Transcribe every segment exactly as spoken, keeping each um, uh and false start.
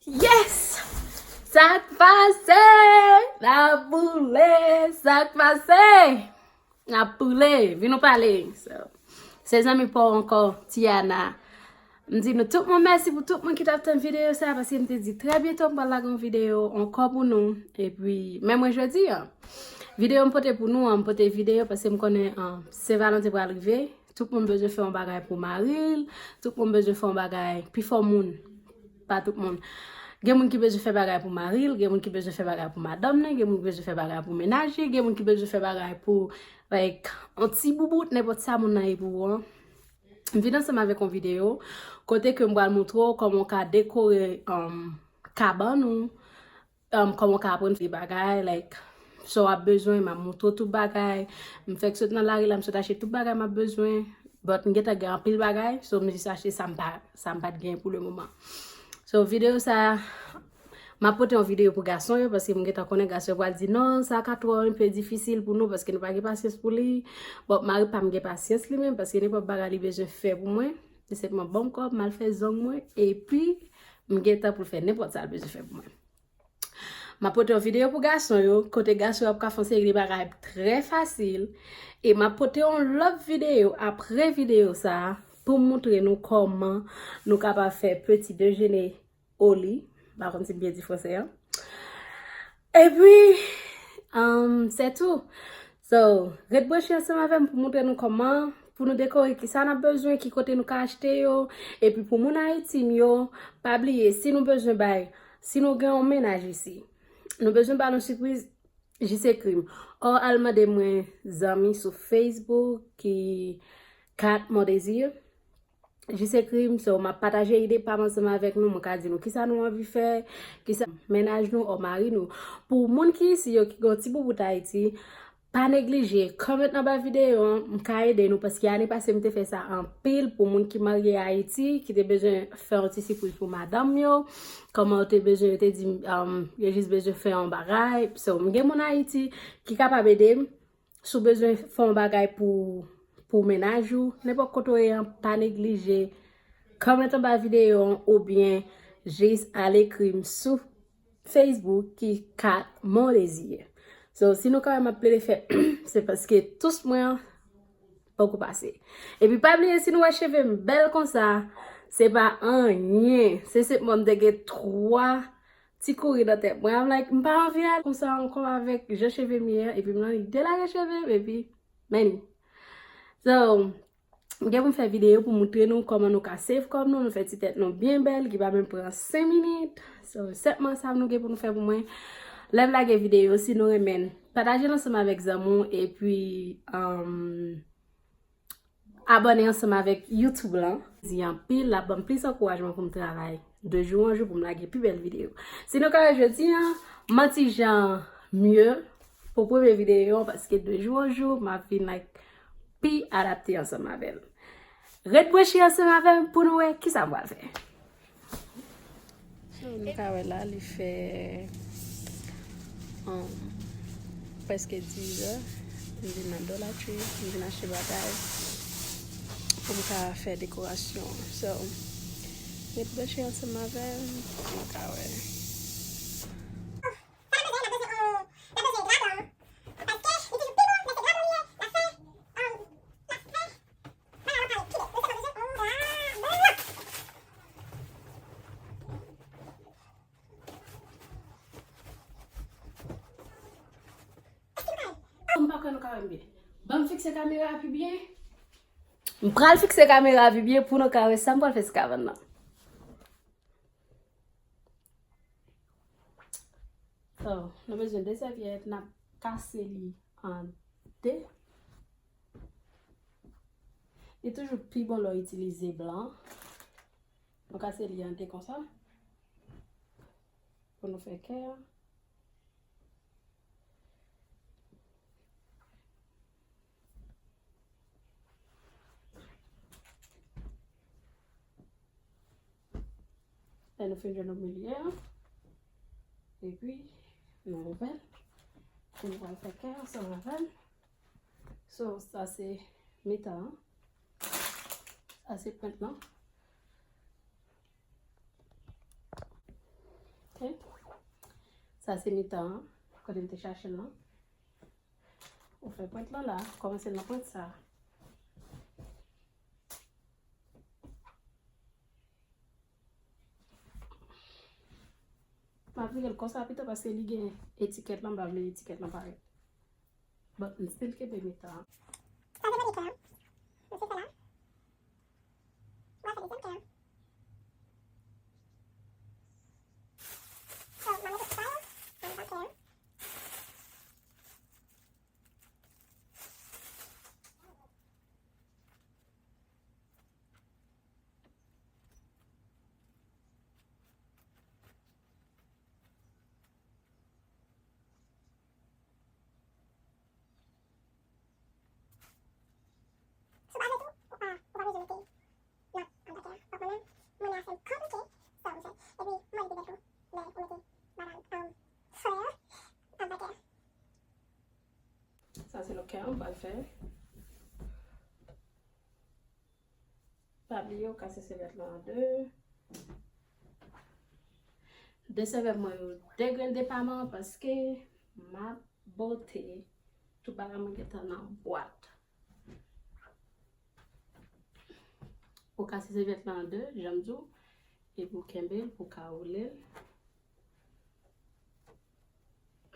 Yes! Sa k pase? N ap boule! Sa k pase? N ap boule! Vin nou pale! So, se zanmi pa w ankò, Tiana. M di nou tout moun mèsi pou tout moun ki t ap tann videyo sa, paske m te di trè byento m pral lage yon videyo ankò pou nou. Epi, men mwen jodi a, videyo m pote pou nou an, m pote videyo paske m konnen, ah, Sen Valanten pral rive. Tout moun bezwen fè yon bagay pou mari l. Tout moun bezwen fè yon bagay. Pifò moun, pa tout moun. Gen moun ki bezwen fè bagay pou mari l, gen moun ki bezwen fè bagay pou madanm li, gen moun ki bezwen fè bagay pou mennaj li, gen moun ki bezwen fè bagay pou, like, yon ti boubout, nenpòt sa moun nan ye pou ou an. M vin ansanm avèk yon videyo kote ke m pral montre w kòman w ka dekore, um, kabann ou, um, kòman w ka aprann fè bagay, like, sa w ap bezwen, m ap montre w tout bagay. M fèk sot nan lari la, m sot achte tout bagay m ap bezwen. But m gentan gen anpil bagay, so m jis achte sa m pa, sa m pa t gen pou le moman. So, videyo sa, m ap pote yon videyo pou gason yo, paske m gentan konnen gason yo pral di, "Non, sa ka twò enpe difisil pou nou, paske nou pa gen pasyans pou li." But mari pa m gen pasyans li menm, paske nenpòt bagay li bezwen fè pou mwen, li senpman ban m kòb, m al fè zong mwen, epi m gen tan pou l fè nenpòt sa l bezwen fè pou mwen. M ap pote yon videyo pou gason yo, kote gason yo ap ka fè yon seri de bagay trè fasil. E m ap pote yon lòt videyo apre videyo sa a pou m montre nou kòman nou kapab fè peti dejene o li. M pa konn si m byen di franse an. Epi, um, se tou. So, ret branche ansanm avè m pou montre nou kòman pou nou dekore kisa n ap bezwen, ki kote nou ka achte yo. Epi pou moun Ayiti m yo, pa bliye, si nou bezwen bay, si nou gen yon mennaj isi, nou bezwen ba nou sipriz, jis ekri m. Or al mande mwen zanmi sou Facebook ki Kat Mon Désir. Jis ekri m, so, m ap pataje ide pa m ansanm avèk nou. Mwen ka di nou kisa nou anvi fè, kisa mennaj nou o mari nou. Pou moun ki isi yo, ki gen yon ti boubout Ayiti, pa neglije comment nan ba videyo an, m ka ede nou, paske ane pase m te fè sa anpil pou moun ki marye Ayiti, ki te bezwen fè yon ti sipriz pou madanm yo, kòman yo te bezwen, yo te di, um, yo jis bezwen fè yon bagay. So, m gen moun Ayiti ki kapab ede m. Si w bezwen fè yon bagay pou, pou mennaj ou, nenpòt kote w ye an, pa neglije comment anba videyo an oubyen jis al ekri m sou Facebook ki Kat Mon Désir. So, si nou ka wè m ap plede fè, se paske tous mwen an poko pase. Epi pa bliye, si nou wè cheve m bèl konsa, se pa anyen. Se senpman m te gen twa ti kouri nan tèt mwen. I'm like, m pa anvi ale konsa ankò avèk jan cheve m ye an, epi m nan lide lage cheve m, epi, meni. So, m gen pou m fè videyo pou montre nou kòman nou ka save kòb nou, nou fè ti tèt nou byen bèl, ki pa menm pran senk minit. So, sèlman sa nou gen pou nou fè pou mwen. Lè m lage videyo, si nou renmen, pataje l ansanm avèk zanmi w, epi, um, abòne ansanm avèk YouTube lan. Di anpil, l ap ban m plis ankourajman pou m travay de jou an jou pou m lage pi bèl videyo. Si nou ka wè jodi an, m an ti jan mye pou premye videyo an, paske de jou an jou, m ap vin, like, pi adapte ansanm avè l. Ret branche ansanm avè m pou nou wè kisa m pral fè. So, nou ka wè la, li fè, um, prèske dizè. M vin nan Dollar Tree, m vin achte bagay pou m ka fè dekorasyon an. So, ret branche ansanm avè m, nou ka wè. M pa kwè nou ka wè m byen. Ban m fikse kamera a pi byen. M pral fikse kamera a pi byen pou nou ka wè sa m pral fè sou kabann nan. So, nou bezwen de sèvyèt, n ap kase li an de. Li toujou pi bon lè w itilize blan. Nou kase li an de konsa. Pou nou fè kè a. Lè nou fin jwenn nan milye a, epi nou ouvè l. Epi nou pral fè kè ansanm avè l. So, sa se mitan an. Sa se pwent lan. Sa se mitan an, kote m te chache l lan. Ou fè pwent lan la, kòmanse nan pwent sa. M ap vire l konsa pito paske li gen etikèt lan, m pa vle etikèt lan parèt. But m still kenbe mitan an. Sa se premye kè an. Misye fè la. M ap fè dezyèm kè an. So, m ap mete twa yo anndan kè an. Si w pa vle tou, ou pa, ou pa bezwen mete nan anndan kè an. But mwen menm, mwen ase konplike, sa m fè. Epi, mwen li petèt tou, lè ou mete bagay, um, flè anndan kè an. Sa se lòt kè an, m pral fè. Pa bliye ou kase sèvyèt lan an de. De sèvyèt mwen yo de grenn depaman paske m ap bote tout bagay mwen gentan nan bwat. Ou kase sèvyèt lan an de, jan m di w, epi ou kenbe l pou w ka woule l.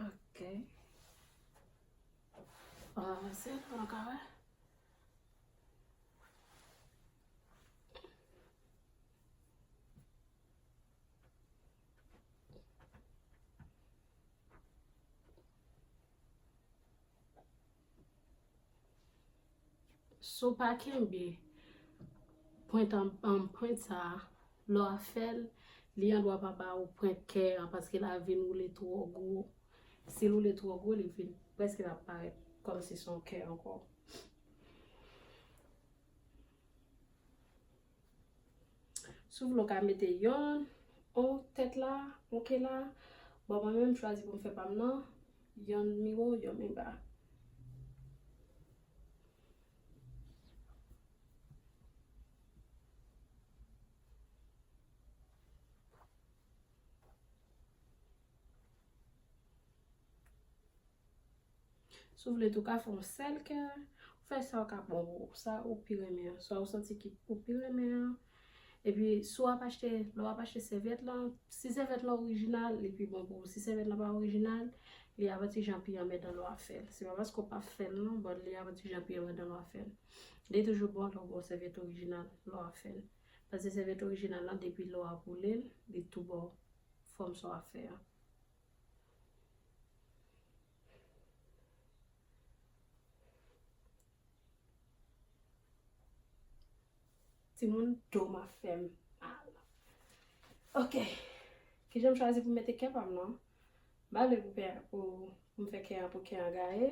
Ok. Ranvèse l pou nou ka wè. Si w pa kenbe pwent an, an pwent sa a, lè w ap fè l, li andwa pa ba ou pwent kè an, paske l a vin woule twò gwo. Si l woule twò gwo, li vin prèske pa parèt kòmsi se yon kè ankò. Si w vle, w ka mete yonn, yon tèt la, yon ke la. Bon, mwen menm, m chwazi pou m fè pa m nan, yonn miwo, yonn miba. Si w vle tou, w ka fè yon sèl kè, ou fè sa w ka bon pou ou, sa ou pi renmen an. Sa ou santi ki ou pi renmen an. Epi, si w ap achte, lè w ap achte sèvyèt lan, si sèvyèt lan orijinal, li pi bon pou ou. Si sèvyèt lan pa orijinal, li ap yon ti jan pi anmèdan lè w ap fè l. Se pa paske w p ap fè l non, but li ap yon ti jan pi anmèdan lè w ap fè l. Li toujou bon lè w gen yon sèvyèt orijinal lè w ap fè l. Paske sèvyèt orijinal lan, depi lè w ap woule l, li tou ba w fòm sa w ap fè an. Timoun, do m ap fè m mal. Ok. Kijan m chwazi pou m mete kè pa m nan? M pa vle pou, pou, pou m fè kè an, pou kè an gaye.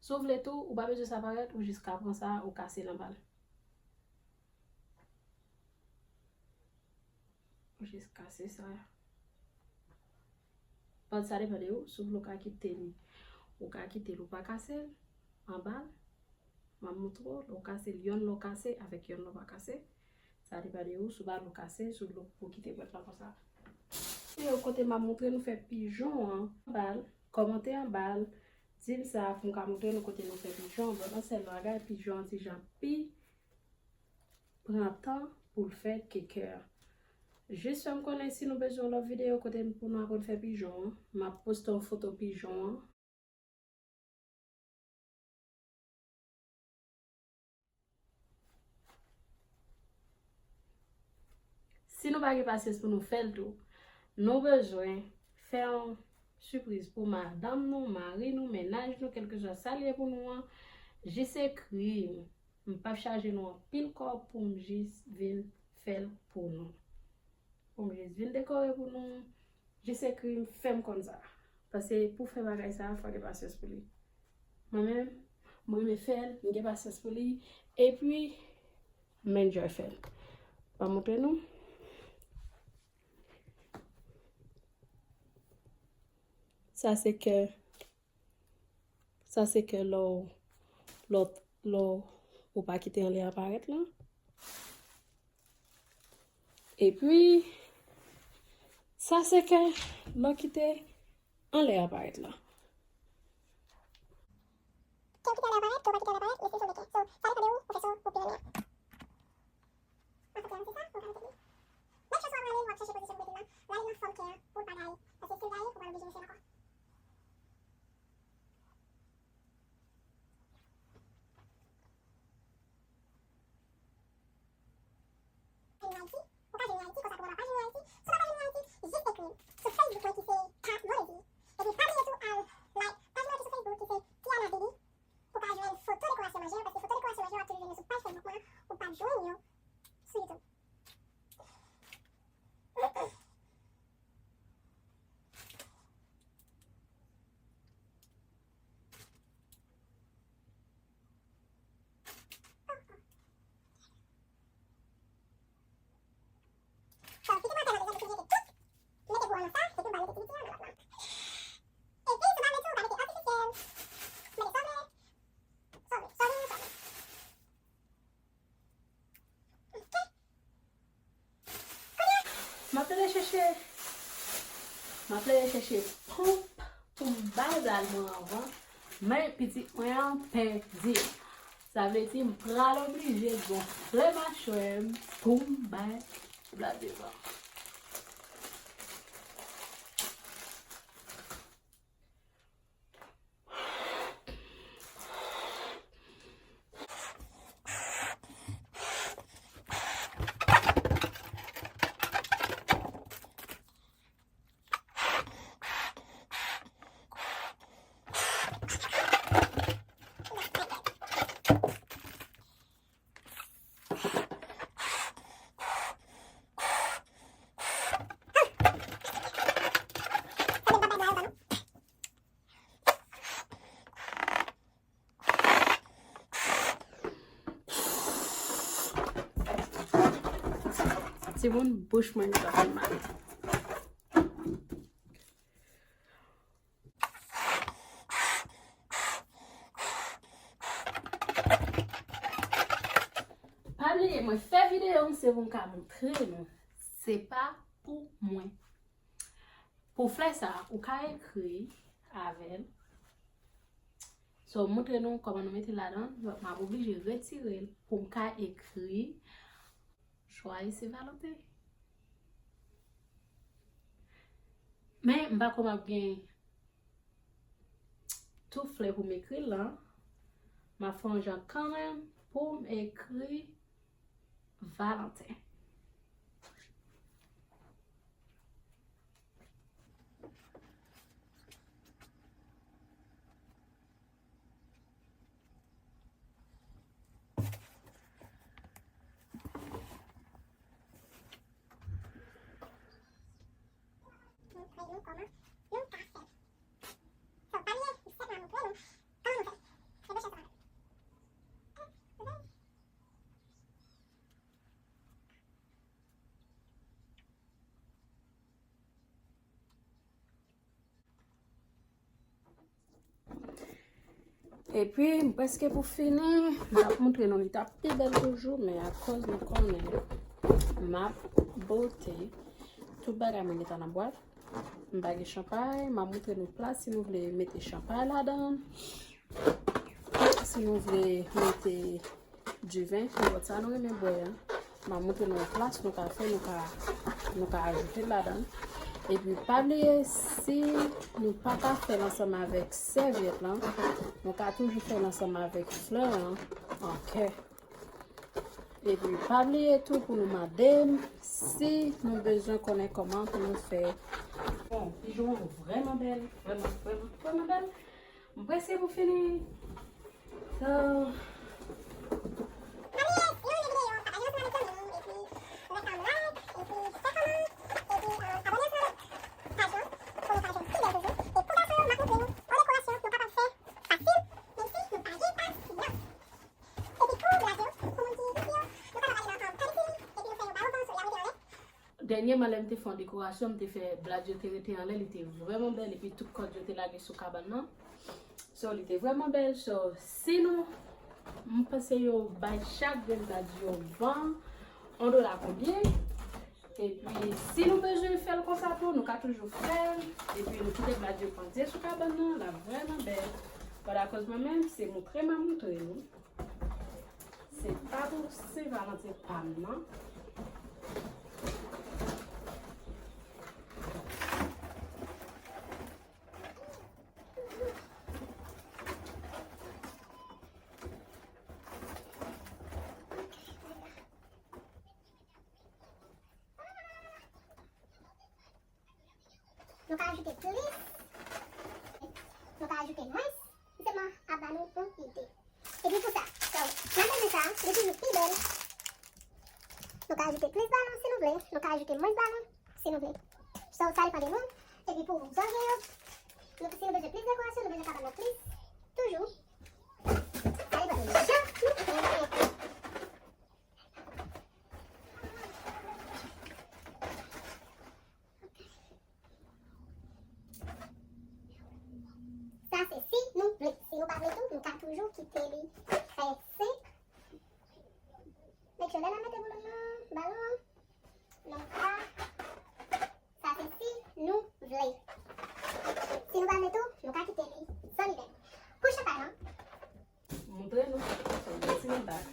Si w vle tou, ou pa bezwen sa parèt, ou jis ka pran sa, ou kase l anba l. Ou jis kase sa. But sa depann de ou, si w vle ou ka kite li. Ou ka kite l, ou pa kase l, anba l. M ap montre w, lè w kase l, yonn lè w kase, avèk yonn lè w pa kase. Sa depann de ou, si w pa vle w kase, si w vle w kite pwent lan konsa. Videyo kote m ap montre nou fè pijon an, anba l, kòmante anba l, di m sa pou m ka montre nou kote nou fè pijon an. Bon, nan sèl bagay, pijon an ti jan pi pran tan pou l fè ke kè a. Jis fè m konnen si nou bezwen yon lòt videyo kote pou nou aprann fè pijon an. M ap poste yon foto pijon an. Si nou pa gen pasyans pou nou fè l tou, nou bezwen fè yon sipriz pou madanm nou, mari nou, mennaj nou, kèlkeswa sa l ye pou nou an, jis ekri m. M p ap chaje nou anpil kòb pou m jis vin fè l pou nou. Pou m jis vin dekore pou nou. Jis ekri m, fè m konn sa. Paske pou fè bagay sa, fò gen pasyans pou li. Mwen menm, mwen renmen fè l, m gen pasyans pou li. Epi, m enjoy fè l. M ap montre nou. Sa se kè Sa se kè lè w, lè w, lè w, ou pa kite anlè a parèt lan. Epi, sa se kè lè w kite anlè a parèt lan. Kè w kite anlè a parèt, kè w pa kite anlè a parèt, men se sou de kè. So, sa depann de ou, ou fè sa ou pi renmen an. An fèt, se sa, ou ka mete li. Lòt chans w ap rale, w ap chèche pozisyon pou mete l la, rale nan fòm kè an, pou l pa gaye. Paske si l gaye, ou pral oblije retire l ankò. Vini Ayiti, ou ka vini Ayiti, konsa pou w pa vini Ayiti. Si w pa ka vini Ayiti, jis ekri m sou Facebook mwen ki se Ka Monedi. Epi pa bliye tou al like paj mwen ki sou Facebook ki se Tiana Baby pou w ka jwenn foto dekorasyon manje yo, paske foto dekorasyon manje yo ap toujou jwenn yo sou paj Facebook mwen, ou p ap jwenn yo sou YouTube. M ap plede chèche, m ap plede chèche ponp pou m bay blad mwen anvan, men pitit mwen an pèdi l. Sa vle di m pral oblije gonfle machwè m pou m bay blad devan. Timoun, bouch mwen gentan fè mal. Pa bliye, mwen fè videyo m, se pou m ka montre nou. Se pa pou mwen. Pou flè sa, ou ka ekri avè l. So, montre nou kòman nou mete l ladan. M ap oblije retire l pou m ka ekri Joyeux Saint Valentin. Men, m pa kwè m ap gen tout flè pou m ekri l lan. M ap fè yon jan kanmenm pou m ekri Valentin. Epi, m prèske pou fini. M ap montre nou li t ap pi bèl toujou, men akoz nou konnen m ap bote, tout bagay mwen gentan nan bwat. M pa gen chanpay, m ap montre nou plas si nou vle mete chanpay ladan. Si nou vle mete diven, nenpòt sa nou renmen bwè a. M ap montre nou yon plas nou ka fè, nou ka, nou ka ajoute l ladan. Epi pa bliye, si nou pa ka fè l ansanm avèk sèvyèt lan, nou ka toujou fè l ansanm avèk flè an, an kè. Epi pa bliye tou pou nou mande m si nou bezwen konnen kòman pou nou fè. Bon, pijon an vrèman bèl, vrèman, vrèman, vrèman bèl. M prèske pou fini. So, Dènyèman, lè m te fè yon dekorasyon, m te fè blad yo te rete anlè, li te vrèman bèl, epi tout kòd yo te lage sou kabann nan. So, li te vrèman bèl. So, si nou, m panse yo bay chak grenn blad yo van, yon dola konbyen. Epi, si nou bezwen fè l konsa tou, nou ka toujou fè l. Epi, nou kite blad yo pandye sou kabann nan, l ap vrèman bèl. But akoz mwen menm, se moutre m ap moutre nou. Se pa pou Sen Valanten pa m nan. Nou ka ajoute plis. Nou ka ajoute mwens. M sèlman ap ba nou yon ide. Epi pou sa, so, nan bezwen sa, li toujou pi bèl. Nou ka ajoute plis balon si nou vle. Nou ka ajoute mwens balon si nou vle. So, sa depann de nou. Epi pou zòn gen yo, nou, si nou bezwen plis dekorasyon, nou bezwen kabann nan plis. Toujou. Sa depann de jan nou renmen. Sa se si nou vle. Si nou pa vle tou, nou ka toujou kite li fè senk. Make sure lè n ap mete boulon nan balon an, nou pa. Sa se si nou vle. Si nou pa vle tou, nou ka kite li san li menm. Pou chanpay lan, Montre nou. So, mèsi nou bak.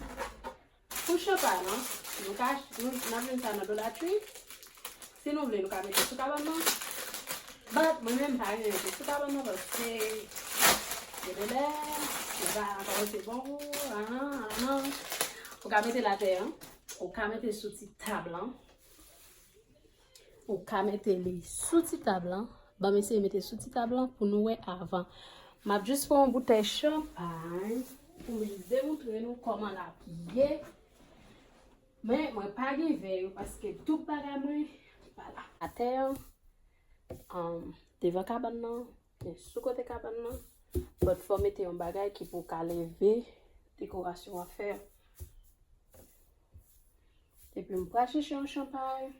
Pou chanpay lan, nou ka, nou, n ap jwenn sa nan Dollar Tree. Si nou vle, nou ka mete sou kabann nan. But, mwen menm, m pa renmen mete sou kabann nan paske gen de lè, li pa, pa pote bon gou, anan, anan. Ou ka mete l atè, an. Ou ka mete sou ti tab lan. Ou ka mete li sou ti tab lan. Ban m eseye mete sou ti tab lan pou nou wè avan. M ap jis pran yon boutèy chanpay pou m jis demontre nou kòman l ap ye. Men, mwen pa gen vè yo paske tout bagay mwen pa la. Atè an, um, devan kabann nan, men sou kote kabann nan. But fò w mete yon bagay ki pou ka leve dekorasyon an fè. Epi m pral chèche yon chanpay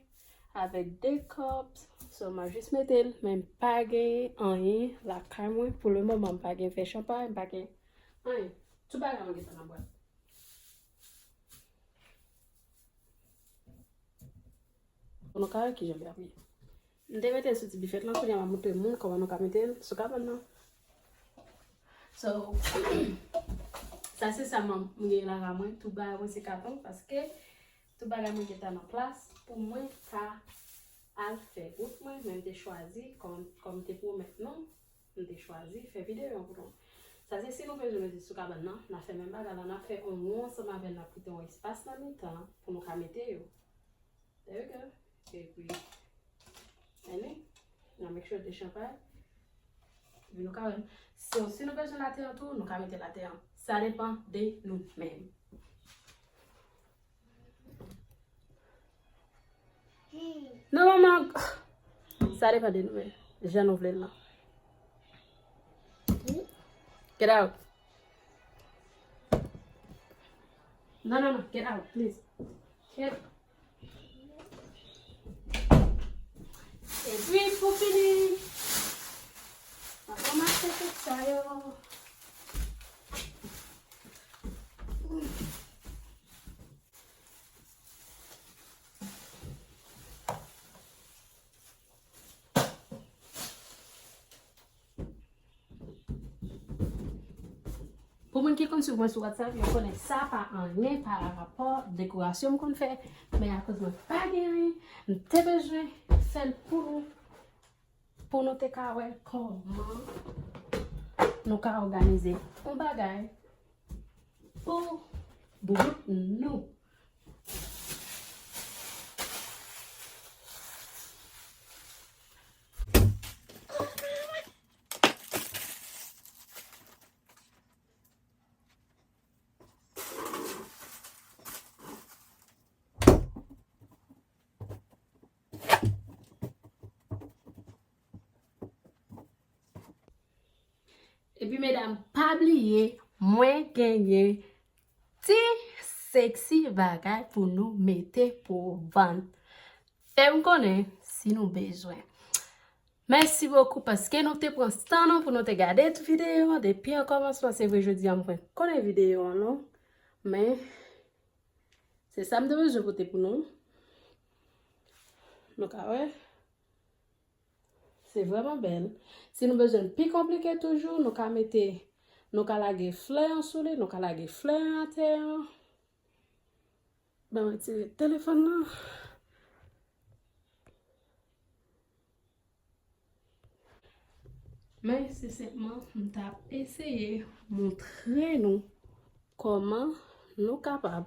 avèk de kòp. So, m a jis mete l, men m pa gen anyen lakay mwen. Pou le moman, m pa gen vè chanpay, m pa gen anyen. Tout bagay mwen gentan nan bwat. Pou nou ka wè kijan l ap ye. M te mete l sou ti bifèt lan, kounye a m ap montre moun kòman nou ka mete l sou kabann nan. So, sa se sa m, m gen lakay mwen, tout bagay mwen se katon, paske tout bagay mwen gentan nan plas pou mwen ka al fè wout mwen, men m te chwazi, kòm, kòm m te pwomèt nou, m te chwazi fè videyo an pou nou. Sa se si nou bezwen mete sou kabann nan, n a fè menm bagay la, n a fè yon won ansanm avè l, n ap kite yon espas nan mitan pou nou ka mete yo. There we go. Epi, anyway, n a make sure de chanpay. Epi nou ka wè. So, si nou bezwen l atè an tou, nou ka mete l atè an. Sa depann de nou menm. Non, manman. Sa depann de nou menm. Jan nou vle l lan. Get out. Non, non, non. Get out, please. Get. Epi pou fini, m ap ranmase tout sa yo. Pou moun ki konn swiv mwen sou WhatsApp, yo konnen sa pa anyen pa rapò dekorasyon m konn fè, men akoz mwen pa gen anyen, m te bezwen fè l pou nou, pou nou te ka wè kòman nou ka òganize yon bagay pou boubout nou. Epi medam, pa bliye, mwen genyen ti sexy bagay pou nou mete pou vann. E m konnen si nou bezwen. Mèsi bokou paske nou te pran tan nou pou nou te gade tout videyo an depi an kòmansman. Se vre jodi a m pran konnen videyo an non. Men se sa m te bezwen pote pou nou. Nou ka wè. Se vrèman bèl. Si nou bezwen l pi konplike toujou, nou ka mete, nou ka lage flè an sou li, nou ka lage flè an atè an. Ban m retire telefòn nan. Men se senpman m t ap eseye montre nou kòman nou kapab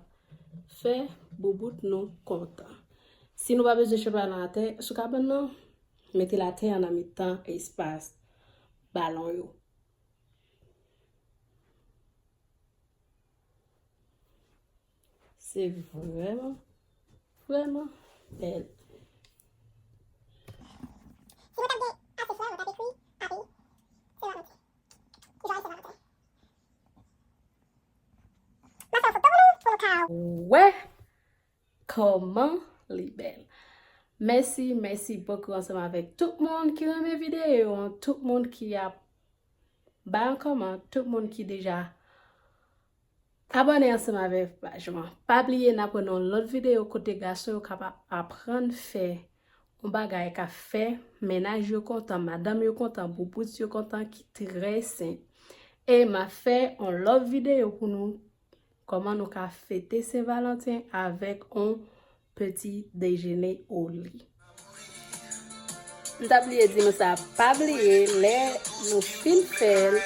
fè boubout nou kontan. Si nou pa bezwen cheve a nan atè, sou kabann nan, mete l atè a nan mitan espas balon yo. Se vrèman, vrèman bèl. Si mwen t ap gen ase flè, mwen t ap ekri Happy Saint Valentin. Joyeux Saint Valentin. M ap fè yon foto pou nou, pou nou ka wè kòman li bèl. Mèsi, mèsi bokou ansanm avèk tout moun ki renmen videyo an, tout moun ki ap bay yon kòman, tout moun ki deja abòne ansanm avèk paj mwen. Pa bliye n ap wè nan yon lòt videyo kote gason yo kapab aprann fè yon bagay k ap fè mennaj yo kontan, madanm yo kontan, boubout yo kontan, ki trè senp. E m ap fè yon lòt videyo pou nou kòman nou ka fete Sen Valanten avèk yon peti dejene o li. M ta bliye di nou sa, pa bliye lè nou fin fè l,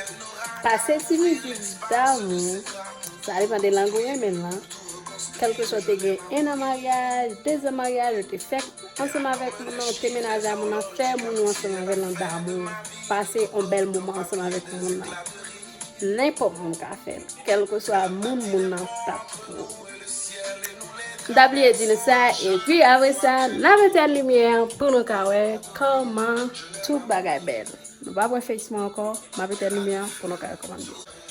pase ti mizik damou, sa depann de lang ou renmen l lan. Kèlkeswa w te gen en an maryaj, de zan maryaj, ou te fèk ansanm avèk moun nan, ou te menaje a moun nan, fè moun ou ansanm avè l lan damou. Pase yon bèl moman ansanm avèk moun nan. Nenpòt moun ka fè l, kèlkeswa moun moun nan t ap pou. M ta bliye di nou sa, epi apre sa, n ap etèn limyè an pou nou ka wè kòman tout bagay bèl. Nou p ap wè Face mwen ankò, m ap etèn limyè an pou nou ka wè kòman l ye.